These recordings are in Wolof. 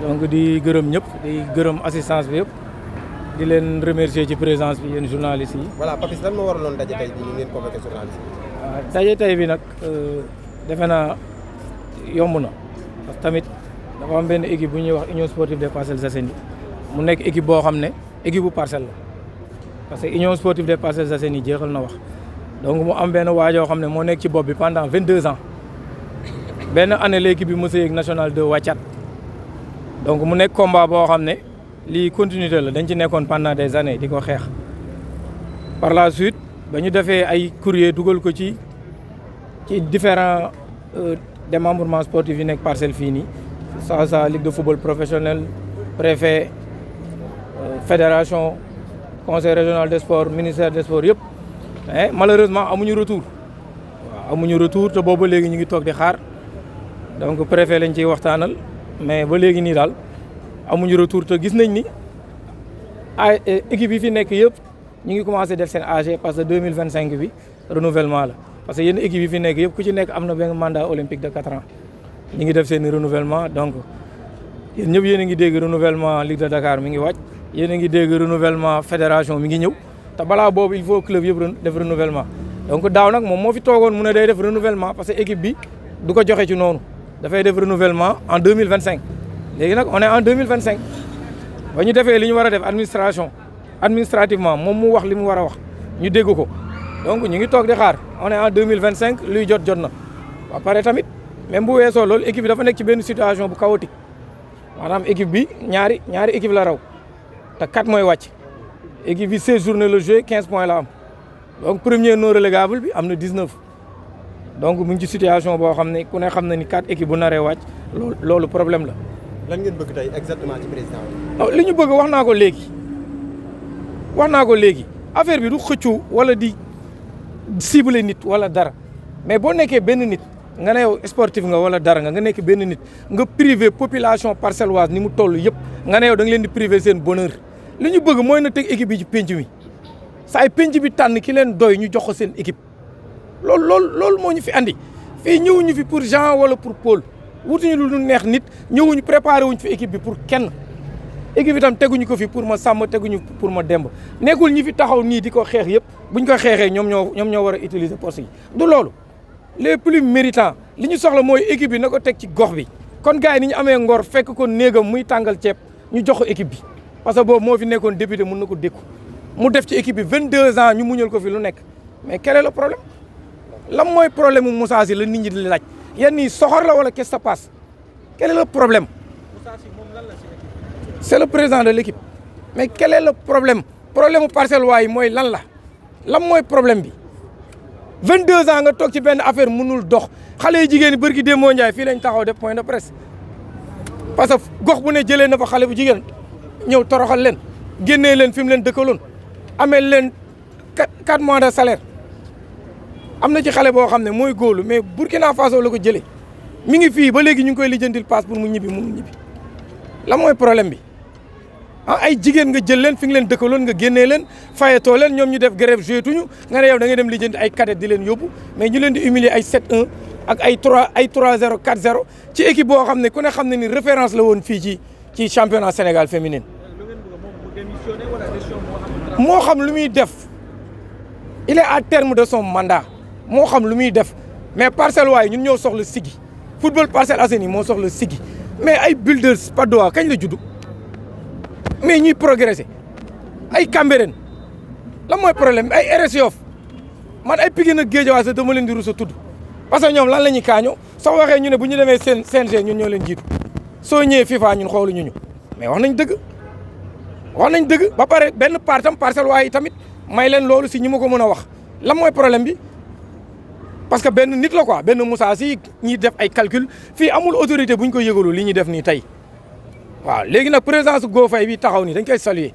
donc di gërëm ñëpp di gërëm assistance bi yëpp di leen remercier ci présence bi yéen journalistes yi. voilà Papis lan moo waraloon daje tey bi ñu ngeen convoqué journaliste yi. waaw daje tey bi nag defe naa yomb na parce que tamit dafa am benn équipe bu ñuy wax Union Sportive des Parcelles Assainies mu nekk équipe boo xam ne équipe bu parcelle la parce que Union Sportive des Parcelles Assainies jeexal na wax donc mu am benn waajoo xam ne moo nekk ci bopp bi pendant 22 ans benn année l'équipe bi mos a yëg national 2 wàccaat donc mu nekk combat boo xam ne lii continuité la dañ ci nekkoon pendant des années di ko xeex par la suite ba ñu defee ay courrier dugal ko ci différents démembrements sportifs yi nekk parcelle fii nii sa ligue de football professionnel préfet fédération conseil régional des sports ministère des sports yëpp mais malheureusement amuñu retour waaw amuñu retour te boobu ba léegi ñu ngi toog di xaar donc préfet lañ ciy waxtaanal mais ba léegi nii daal amuñu retour te gis nañ ni ay équipe yi fi nekk yëpp ñu ngi commencé def seen AG parce que 2025 bi renouvellement la parce que yenn équipe yi fi nekk yëpp ku ci nekk am na benn mandat olympique de 4 ans ñu ngi def seen renouvellement donc yéen ñëpp yéen a ngi dégg renouvellement Ligue de Dakar mi ngi wàcc yéen a ngi dégg renouvellement fédération mi ngi ñëw te balaa boobu il faut club yëpp def renouvellement donc daaw nag moom moo fi toogoon mu ne day def renouvellement parce que équipe bi du ko joxe ci noonu dafay def renouvellement en 2025 léegi nag on est en 2025 ba ñu defee li ñu war a def administrativement moom mu wax li mu war a wax ñu dégg ko donc ñu ngi toog di xaar on est en 2025 luy jot na ba pare tamit même bu weesoo loolu équipe bi dafa nekk ci benn situation bu chaotique maanaam équipe bi ñaari équipe la raw te 4 mooy wàcc équipe bi 16 journées la joué 15 points la am donc premier non relégable bi am na 19 donc mu ngi ci situation boo xam ne ku ne xam na ni 4 équipes bu naree wàcc loolu problème la. lan ngeen bëgg tey exactement ci président bi. non li ñu bëgg wax naa ko léegi affaire bi du xëccu wala di cibler nit wala dara mais boo nekkee benn nit nga ne yow sportif nga wala dara nga nekk benn nit nga privé population parcelloise ni mu toll yëpp nga ne yow da nga leen di privé seen bonheur li ñu bëgg mooy na teg équipe bi ci penc mi saa ay penc bi tànn ki leen doy ñu jox ko seen équipe loolu moo ñu fi andi fii ñëwuñu fi pour Jean wala pour Paul wutuñu lu neex nit ñëwuñu préparé wuñ fi équipe bi pour kenn équipe itam teguñu ko fi pour ma sàmm teguñu pour ma demb nekkul ñi fi taxaw nii di ko xeex yëpp buñ ko xeexee ñoom ñoo war a utiliser poste yi du loolu les plus méritants li ñu soxla mooy équipe bi na ko teg ci gox bi kon gars yi ni ñu amee ngor fekk ko néegam muy tàngal ceeb ñu jox ko équipe bi parce que boobu moo fi nekkoon député mun na ko dékku mu def ci équipe bi 22 ans ñu muñal ko fi lu nekk mais quel est le problème lan mooy problème mu Moussa Sy la nit ñi di laaj yéen nii soxor la wala qu'est-ce qui se passe quel est le problème c'est le président de l'équipe mais quel est le problème mu parcelle waay mooy lan mooy problème bi 22 ans nga toog ci benn affaire mënul dox xale yi jigéen ñi bërki démboo Njaay fii lañ taxaw def point de presse parce que gox bu ne jëlee na fa xale bu jigéen ñëw toroxal leen génnee leen fi mu leen dëkkaloon amee leen 4 mois de salaire am na ci xale boo xam ne mooy góolu mais Burkina Faso la ko jëlee mi ngi fii ba léegi ñu ngi koy lijjantil passe pour mu ñibbi mënul ñibbi la mooy problème bi ay jigéen nga jël leen fi nga leen dëkkaloon nga génnee leen fayetoo leen ñoom ñu def grève jouetuñu nga ne yow da ngay dem lijjanti ay cadet di leen yóbbu mais ñu leen di humilier ay 7-1 ak ay 3-0 4-0 ci équipe boo xam ne ku ne xam ne ni référence la woon fii ci championnat Sénégal féminin moo xam lu muy def il est à terme de son mandat moo xam lu muy def mais Parcelles waaye ñun ñoo soxla sigi football Parcelles Assainies moo soxla sigi mais ay Builders Padoa kañ la juddu mais ñuy progresser ay Cambérène lan mooy problème ay RS Yoff man ay Pikine ak Guédiawaye sax dama leen di rus a tudd parce que ñoom lan la ñuy kaañoo soo waxee ñu ne bu ñu demee CNG ñun ñoo leen jiitu soo ñëwee FIFA ñun xooluñu ñu mais wax nañ dëgg ba pare benn partam Parcelles waaye tamit may leen loolu si ñi ma ko mën a wax lan mooy problème bi parce que benn nit la quoi benn Moussa Sy ñi def ay calcul fii amul autorité bu ñu ko yëgalu li ñuy def nii tey waaw léegi nag présence Go Faye bi taxaw nii dañ koy saluer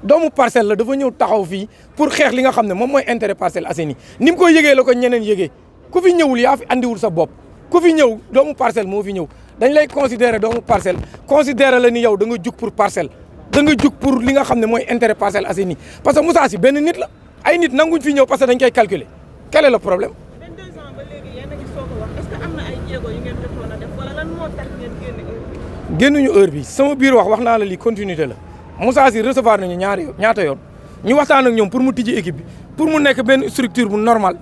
doomu Parcelles la dafa ñëw taxaw fii pour xeex li nga xam ne moom mooy intérêt Parcelles Assainies ni mu koy yëgee la ko ñeneen yëgee ku fi ñëwul yaa fi andiwul sa bopp ku fi ñëw doomu Parcelles moo fi ñëw dañ lay considérer doomu Parcelles considérer la ni yow da nga jug pour Parcelles da nga jug pour li nga xam ne mooy intérêt Parcelles Assainies parce que Moussa Sy benn nit la ay nit nanguñ fi ñëw parce que dañ koy calculer quel est le problème. 22 ans ba léegi yéen a ngi soog a wax est-ce que am na ay jéego yu ngeen defoon a def wala lan moo tax ngeen génne génnuñu heure bi sama biir wax naa la lii continuité la Moussa Sy recevoir nañu ñaata yoon ñu waxtaan ak ñoom pour mu tijji équipe bi pour mu nekk benn structure bu normal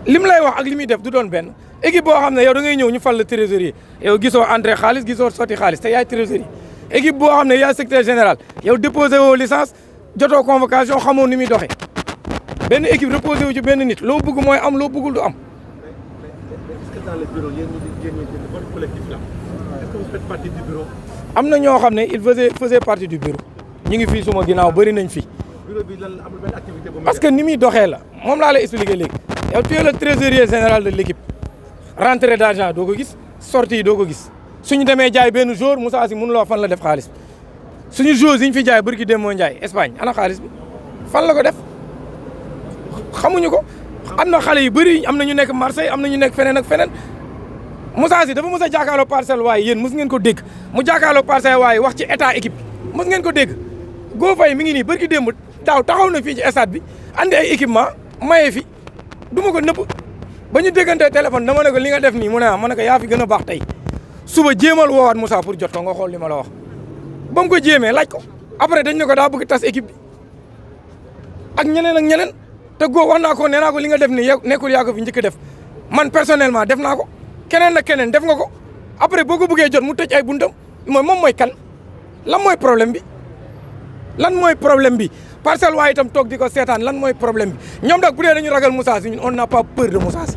lim lay wax ak li muy def du doon benn équipe boo xam ne yow da ngay ñëw ñu fal la trésorier yow gisoo entrée xaalis gisoo sotti xaalis te yaay trésorier équipe boo xam ne yaay secrétaire général yow déposé woo licence jotoo convocation xamoo ni muy doxee benn équipe reposé wu ci benn nit loo bëgg mooy am loo bëggul du am. Est-ce que dans le bureau yéen votre collectif là est-ce que vous faites partie du bureau? am na ñoo xam ne il faisait partie du bureau ñu ngi fii suma ginnaaw bëri nañ fi. bureau bi lan amul benn activité bu parce que ni muy doxee la moom laa lay expliquer léegi yow tu es le trésorier général de l'équipe rentrée d'argent doo ko gis sortie yi doo ko gis suñu demee jaay benn jour Moussa Sy mënuloo fan la def xaalis suñu joueurs yi ñu fi jaay bërki Demba Ndiaye Espagne ana xaalis bi fan la ko def xamuñu ko. am na xale yu bëri am na ñu nekk Marseille am na ñu nekk feneen ak feneen Moussa Sy dafa mës a jàkkaarloo Parcelles waaye yéen mës ngeen ko dégg mu jàkkaarloo Parcelles waaye wax ci état équipe mës ngeen ko dégg Go Faye mi ngi nii bërki démb daaw taxaw na fii ci stade bi andi ay équipement maye fi du ma ko nëpp ba ñu déggantee téléphone dama ne ko li nga def nii mu ne ma ne ko yaa fi gën a baax tey suba jéemal woowaat Moussa pour jot ko nga xool li ma la wax ba mu ko jéemee laaj ko après dañ ne ko daa bëgg tas équipe bi ak ñeneen te Go wax naa ko nee naa ko li nga def nii yow nekkul yaa ko fi njëkk def man personnellement def naa ko keneen ak keneen def nga ko après boo ko bëggee jot mu tëj ay buntam moom mooy kan lan mooy problème bi lan mooy problème bi Parcelles waaye itam toog di ko seetaan lan mooy problème bi ñoom nag bu dee dañu ragal Moussa Sy ñun on n'a pas peur de Moussa Sy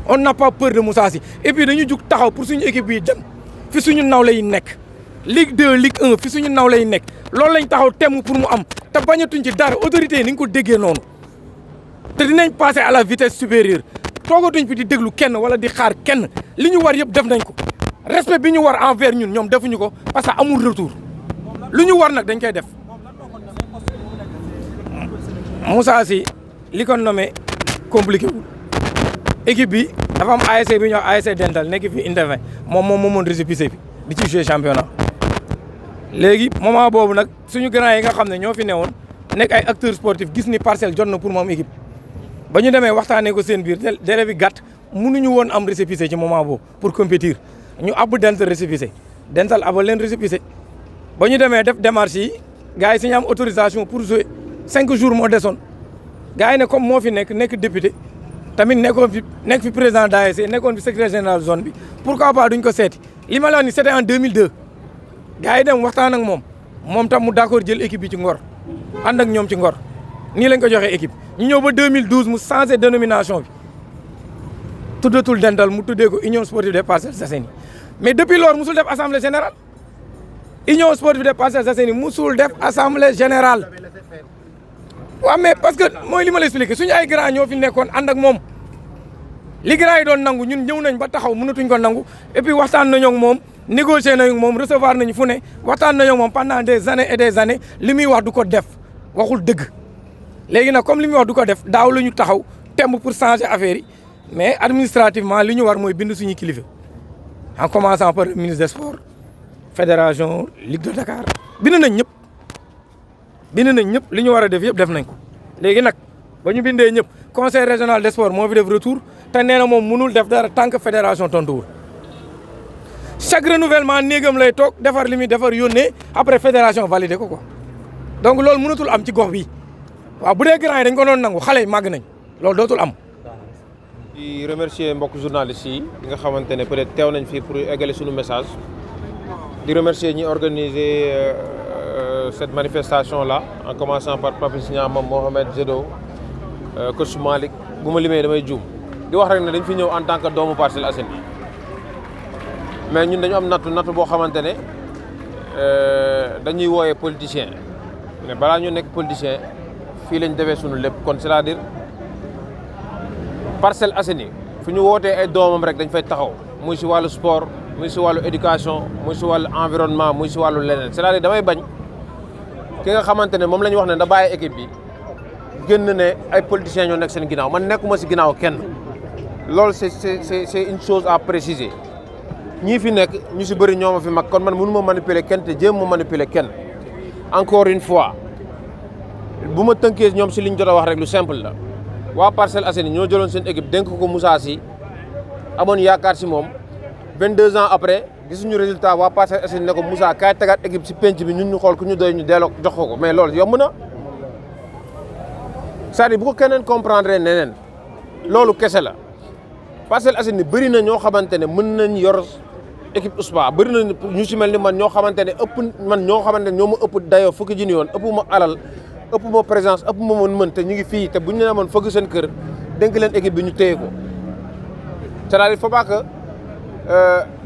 on n'a pas peur de Moussa Sy et puis dañu jug taxaw pour suñu équipe bi dem fi suñu nawle yi nekk Ligue 2 Ligue 1 fi suñu nawle yi nekk loolu lañ taxaw temm pour mu am te bañatuñ ci dara autorité yi ni nga ko déggee noonu te dinañ passer à la vitesse supérieure toogatuñ fi di déglu kenn wala di xaar kenn li ñu war yëpp def nañ ko respect bi ñu war envers ñun ñoom defuñu ko parce que amul retour lu ñu war nag dañ koy def. Moussa Sy li ko nommé compliqué wul équipe bi dafa am ASC bi ñuy wax ASC Dental nekk fi intervient moom moomoon récépissé bi di ci jouer championnat léegi moment boobu nag suñu grand yi nga xam ne ñoo fi newoon nekk ay acteurs sportifs gis ni Parcelles jot na pour moom équipe ba ñu demee waxtaanee ko seen biir délai bi gàtt mënuñu woon am récépissé ci moment boobu pour compétir ñu abbu Dental récépissé Dental abal leen récépissé ba ñu demee def démarche yi gars yi si ñu am autorisation pour jouer 5 jours moo desoon gars yi ne comme moo fi nekk député tamit nekk fi président d'ASC nekkoon fi secrétaire général zone bi pourquoi pas duñ ko seeti li ma la wax ni c'était en 2002 gars yi dem waxtaan ak moom tam mu d'accord jël équipe bi ci Ngor ànd ak ñoom ci Ngor nii lañ ko joxee équipe ñu ñëw ba 2012 mu changé dénomination bi tuddatul Dental mu tuddee ko Union sportive des Parcelles Assainies mais depuis lors musul def assemblée générale Union sportive des Parcelles Assainies musul def assemblée générale waaw mais parce que mooy li ma la expliqué suñu ay grand ñoo fi nekkoon ànd ak moom li grand yi doon nangu ñun ñëw nañ ba taxaw mënatuñ ko nangu et puis waxtaan nañoo ak moom négocier nañu moom recevoir nañu fu ne waxtaan nañoo moom pendant des années et des années li muy wax du ko def waxul dëgg léegi nag comme li muy wax du ko def daaw la ñu taxaw temb pour changer affaire yi mais administrativement li ñu war mooy bind suñu kilifa en commençant par le ministre des sports fédération Ligue de Dakar bind nañ ñëpp li ñu war a def yëpp def nañ ko léegi nag ba ñu bindee ñëpp conseil régional des sports moo fi def retour te nee na moom mënul def dara tant que fédération tontuwul chaque renouvellement néegam lay toog defar li muy defar yónnee après fédération validé ko quoi donc loolu mënatul am ci gox bi waaw bu dee grand yi dañ ko doon nangu xale yi màgg nañ loolu dootul am. di remercier mbokk journalistes yi nga xamante ne peut-être teew nañ fii pour égaler suñu message di remercier ñi organiser cette manifestation là en commençant par Papis Niang Mohamed Zedo coach Malick bu ma limee damay juum di wax rek ne dañ fi ñëw en tant que doomu Parcelles Assainies mais ñun dañu am nattu boo xamante ne dañuy wooyee politicien mais balaa ñu nekk politicien fii lañ defee suñu lépp kon c'est-à-dire Parcelles Assainies fu ñu wootee ay doomam rek dañ fay taxaw muy si wàllu sport muy si wàllu éducation muy si wàllu environnement muy si wàllu leneen c'est-à-dire damay bañ ki nga xamante ne moom la ñu wax ne da bàyyi équipe bi génn ne ay politiciens ñoo nekk seen ginnaaw man nekkuma si ginnaaw kenn loolu c'est une chose à préciser ñii fi nekk ñu si bëri ñoo ma fi mag kon man mënu ma manipuler kenn te jéem ma manipuler kenn encore une fois bu ma tënkee ñoom si liñ jot a wax rek lu simple la waa Parcelles Assainies ñoo jëloon seen équipe dénk ko Moussa Sy amoon yaakaar si moom 22 ans après gisuñu résultat waa Parcelles Assainies ne ko Moussa kaay tegaat équipe si penc bi ñun ñu xool ku ñu doy ñu delloo jox ko mais loolu yomb na c'est-à-dire bu ko keneen comprendre neneen loolu kese la Parcelles Assainies bëri na ñoo xamante ne mën nañ yor équipe USPA bëri na ñu si mel ni man ñoo xamante ne ñoo xamante ne ñoo ma ëpp dayoo fukki junni yoon ëpp ma alal ëpp ma présence ëpp ma mën te ñu ngi fii te bu ñu nee man fëgg seen kër dénk leen équipe bi ñu téye ko c'est-à-dire faut pas que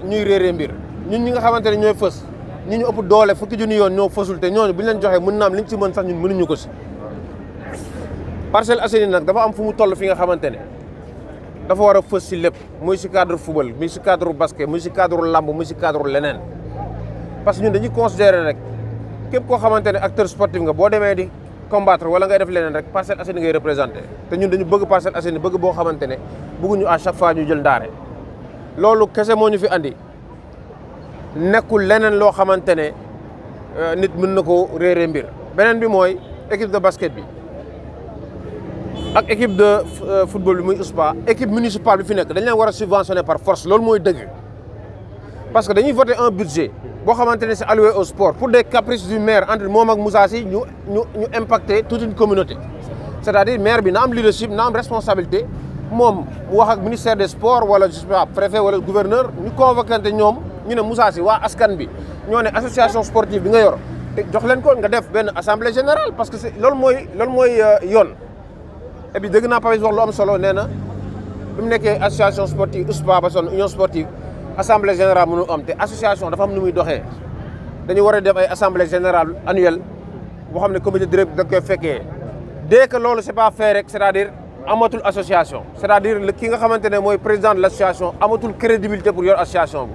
ñuy réeree mbir ñun ñi nga xamante ne ñooy fës ñi ñu ëpp doole fukki junni yoon ñoo fësul te ñooñu bu ñu leen joxee mën na am liñ ci mën sax ñun mënuñu ko si Parcelles Assainies nag dafa am fu mu toll fi nga xamante ne dafa war a fës si lépp muy si cadre football muy si cadre basket muy si cadre lamb muy si cadre leneen parce que ñun dañuy considérer rek képp koo xamante ne acteur sportif nga boo demee di combattre wala ngay def leneen rek Parcelles Assainies ngay représenté te ñun dañu bëgg Parcelles Assainies bëgg boo xamante ne bëgguñu à chaque fois ñu jël ndaare loolu kese moo ñu fi andi nekkul leneen loo xamante ne nit mën na ko réeree mbir beneen bi mooy équipe de basket bi ak équipe de football bi muy USPA équipe municipale bi fi nekk dañ leen war a subventionner par force loolu mooy dëgg parce que dañuy voter un budget boo xamante ne c'est alloué au sport pour des caprices du maire entre moom ak Moussa Sy ñu impacter toute une communauté c'est-à-dire maire bi na am leadership na am responsabilité moom mu wax ak ministère des sports wala je sais pas préfet wala gouverneur ñu convoquante ñoom ñu ne Moussa Sy waa askan bi ñoo ne association sportive bi nga yor te jox leen ko nga def benn assemblée générale parce que c'est loolu mooy yoon et puis dégg naa Papis wax lu am solo nee na bi mu nekkee association sportive USPA ba son union sportive assemblée générale mënu am te association dafa am nu muy doxee dañu war a def ay assemblée générale annuelle boo xam ne comité directeur da koy fekkee dès que loolu c'est pas fait rek c'est-à-dire amatul association c'est-à-dire ki nga xamante ne mooy président de l'association amatul crédibilité pour yor association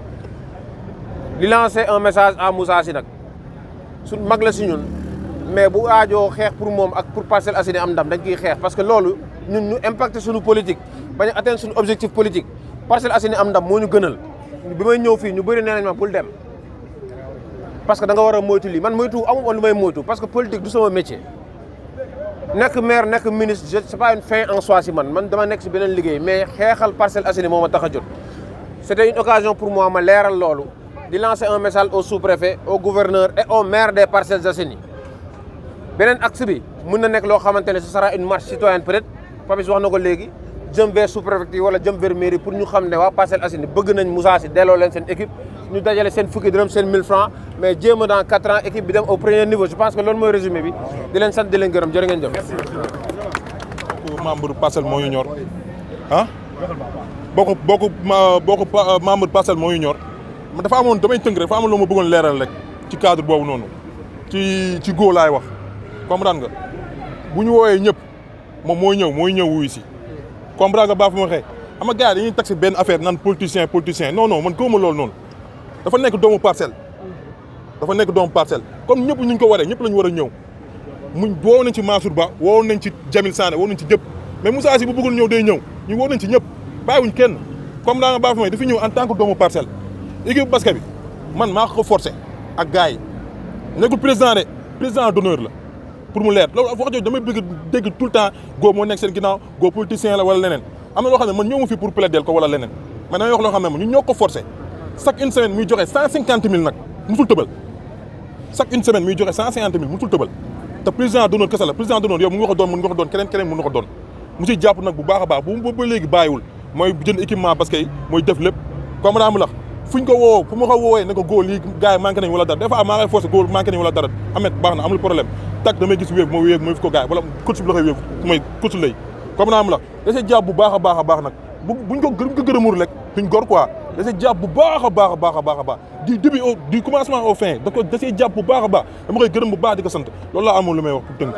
bi li lancer un message à Moussa Sy nag suñ mag la si ñun mais bu aajoo xeex pour moom ak pour Parcelles Assainies am ndam dañ koy xeex parce que loolu ñun ñu impacté suñu politique bañ a atteindre suñu objectif politique Parcelles Assainies am ndam moo ñu gënal bi may ñëw fii ñu bëri nee nañ ma bul dem parce que da nga war a moytu lii man moytu amul woon lu may moytu parce que politique du sama métier nekk maire nekk ministre c'est pas une fin en soi si man dama nekk si beneen liggéey mais xeexal Parcelles Assainies moo ma tax a jot c'était une occasion pour moi ma leeral loolu di lancer un message au sous-préfet au gouverneur et au maire des Parcelles Assainies beneen axe bi mën na nekk loo xamante ne ce sera une marche citoyenne peut-être Papis wax na ko léegi jëm vers sous-préfecture wala jëm vers mairie pour ñu xam ne waa Parcelles Assainies bëgg nañ Moussa Sy delloo leen seen équipe ñu dajale seen fukki dërëm seen 1000 francs mais jéem a dans 4 ans équipe bi dem au premier niveau je pense que loolu mooy résumé bi di leen sant di leen gërëm jërë ngeen jëf. membre Parcelles moo ñu ñor ah boo ko membre Parcelles moo ñu ñor dafa amoon damay tënk rek dafa amoon loo ma bëggoon leeral rek ci cadre boobu noonu ci góor laay wax comprendre nga bu ñu wooyee ñëpp moom mooy ñëw wuyu si comprendre nga baa fu ma waxee ama gars yi dañuy taxé benn affaire naan politicien non man gëwuma loolu noonu dafa nekk doomu parcelle comme ñëpp ñu ko waree ñëpp la ñu war a ñëw woo nañ ci Mansour Ba woo nañ ci Jamil Sané woo nañ ci ñëpp mais Moussa Sy bu bëggul ñëw day ñëw ñu woo nañ ci ñëpp bàyyiwuñ kenn comme daa nga baa fu may dafa ñëw en tant que doomu parcelle équipe basket bi man maa ko forcé ak gars yi nekkul président d'honneur la pour mu leer loolu wax jooju damay bëgg dégg tout le temps góor moo nekk seen ginnaaw góor politicien la wala leneen am na loo xam ne man ñëw ma fi pour plaider ko wala leneen mais damay wax loo xam ne ñun ñoo ko forcé chaque une semaine muy joxe 150 000 nag musul tëbal chaque une semaine muy joxe 150 000 musul tëbal te président d'honneur kese la président d'honneur yow mu nga ko doon mën nga ko doon keneen mën na ko doon mu ciy jàpp nag bu baax a baax bu ba léegi bàyyiwul mooy jënd équipement parce que mooy def lépp comme daa mu lax fu ñu ko woo fu ma ko woowee ne ko góor lii gars yi manqué nañ wala dara des fois maa ngay forcé góor manqué nañ wala dara amet baax na amul problème tak damay gis wéeg mooy fi ko gars yi wala coach bi la koy wéeg mooy coach lay comme naa mu la da see jàpp bu baax a baax nag buñ ko gërëmul rek duñ gor quoi da see jàpp bu baax a baax du début du commencement au fin da see jàpp bu baax a baax dama koy gërëm bu baax di ko sant loolu laa amoon lu may wax pour tënk